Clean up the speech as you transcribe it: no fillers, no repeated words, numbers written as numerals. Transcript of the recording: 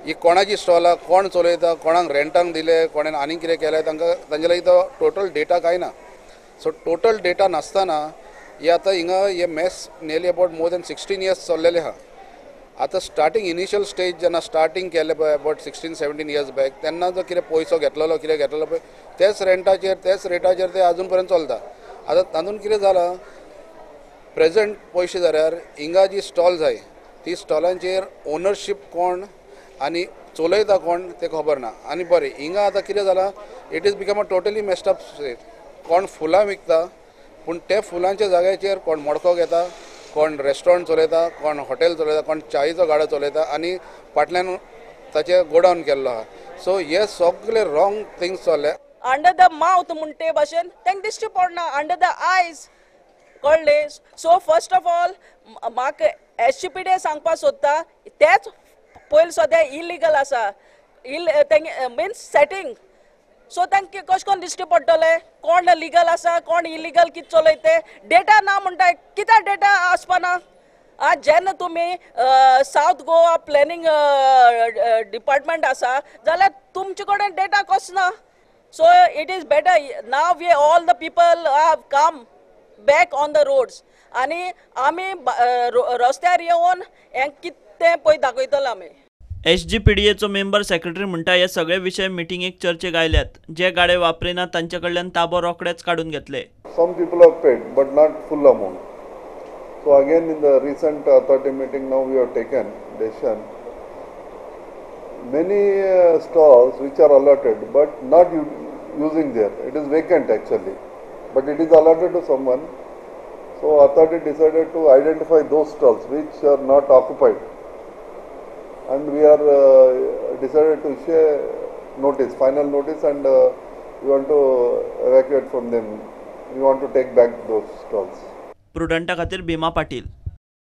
ही कोणाची स्टॉलां कोण चलयता, कोणाक रेंटांक दिले, कोणें आनीक कितें केलें, तांकां तांचे लागीं तो टोटल डेटा कांय ना. सो टोटल डेटा नासतना हे आतां हिंगा हे mess nearly about more than 16 years चल्लेले आहा. आतां स्टार्टींग इनिशियल स्टेज जेन्ना स्टार्टींग केलें पळय अबावट 16-17 इयर्स बॅक, तेन्ना जो कितें पयसो घेतलेलो कितें घेतलेलो पळय तेच रेंटाचेर तेच रेटाचेर ते आजून पर्यंत चलता. आतां तातूंत कितें जालां, प्रेजंट पयशे जाल्यार हिंगा जी स्टॉल जाय ती स्टॉलांचेर ओनरशीप कोण आनी चलयता कोण तें खबर ना. आनी बरें हिंगा आतां कितें जालां, it is become a totally messed up state. कोण फुलां विकता पूण ते फुलांच्या जाग्याचेर कोण मडको घेता, कोण रेस्टॉरंट चलयता, कोण हॉटेल चलयता, कोण चायचो गाडो चलयता आनी फाटल्यान ताचें गोडावन केल्लो आहा. सो हे सगळे रॉंग थिंग्स चल्ले. अंडर the mouth म्हणटे भाशेन तांकां दिश्टी पडना, अंडर the आयज कळ्ळें. सो फर्स्ट ऑफ ऑल म्हाका एसजीपीडी सांगपाक सोदता, तेच पयलीं सद्या इलिगल आसा, तेंगे मिन्स सेटींग. सो तांकां कशें करून दिश्टी पडटलें कोण लिगल आसा कोण इलिगल कितें चलयता तें. डेटा ना म्हणटा, कित्याक डेटा आसपाना? आं, जेन्ना तुमी सावथ गोवा प्लॅनिंग डिपार्टमेंट आसा जाल्यार तुमचे कडेन डेटा कसो ना? So it is better now we all the people have come back on the roads आनी आमी रस्त्यार येवन हें कितें तें पळय दाखयतले आमी. एसजीपीडीएचो मेंबर सेक्रेटरी म्हणटा हे सगळे विशय मिटिंगेक चर्चेक आयल्यात. जे गाडे वापरिना तांचे कडल्यान ताबो रोखडेच काडून घेतले. Some people have paid but not full amount. So again in the recent authority meeting now we have taken decision. Many stalls which are allotted but not using there, it is vacant actually, but it is allotted to someone. So authority decided to identify those stalls which are not occupied, and we are decided to issue a notice, final notice, and we want to evacuate from them. We want to take back those stalls. प्रुडंटा खातीर भीमा पाटील.